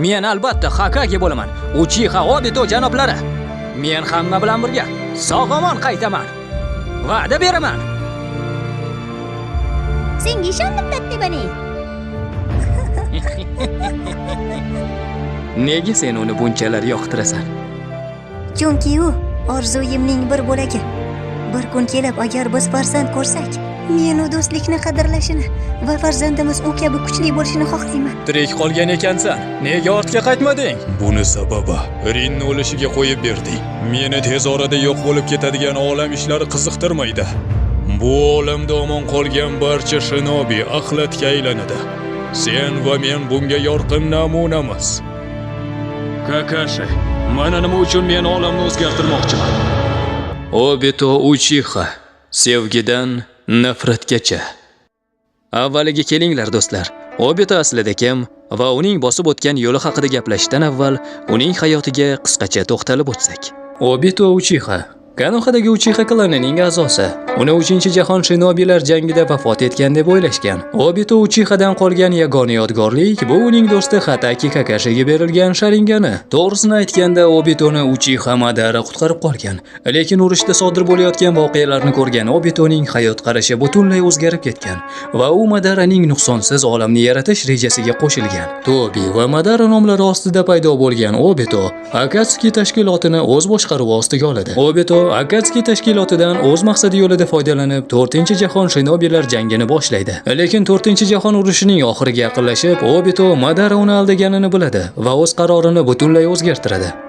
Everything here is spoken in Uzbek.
Men albatta Hokage bo'laman. Uchiha Obito janoblari. Men hamma bilan birga sog'-omon qaytaman. Va'da beraman. Senga ishondim, Tattibani. Nega sen uni bunchalar yoqtirasan? Chunki u orzuyimning bir bo'lagi. Bir kun kelib agar biz farzand ko'rsak, men u do'stlikni qadrlashini va farzandimiz u kabi kuchli bo'lishini xohlayman. Tirik qolgan ekansan. Nega ortga qaytmading? Buni sababi Rinni o'lishiga qo'yib berding. Meni tez orada yo'q bo'lib ketadigan olam ishlari qiziqtirmaydi. Bu olamda omon qolgan barcha shinobi axlatga aylanadi. Sen va men bunga yorqin namunamiz. Kakashi, mana nima uchun men olamni o'zgartirmoqchiman. Obito Uchiha, sevgidan nafratgacha. Avvaliga kelinglar do'stlar. Obito aslida kim va uning bosib o'tgan yo'li haqida gaplashishdan avval uning hayotiga qisqacha to'xtalib o'tsak. Obito Uchiha Konohadagi Uchiha klanining a'zosi. Uni 3-jahon shinobilar jangida vafot etgan deb o'ylashgan. Obito Uchihadan qolgan yagona yodgorlik bu uning do'sti Hataki Kakashiga berilgan sharingani. To'g'risini aytganda, Obitoni Uchiha Madara qutqarib qolgan. Lekin urushda sodir bo'layotgan voqealarni ko'rgan Obitoning hayot qarashi butunlay o'zgarib ketgan va u Madaraning nuqsonsiz olamni yaratish rejasiga qo'shilgan. Tobi va Madara nomlari ostida paydo bo'lgan Obito Akatsuki tashkilotini o'z boshqaruvi ostiga oladi. Obito Akatsuki tashkilotidan o'z maqsadi yo'lida foydalanib, 4-jahon shinobilar jangini boshlaydi. Lekin 4-jahon urushining oxiriga yaqinlashib, Obito Madara uni aldaganini biladi va o'z qarorini butunlay o'zgartiradi.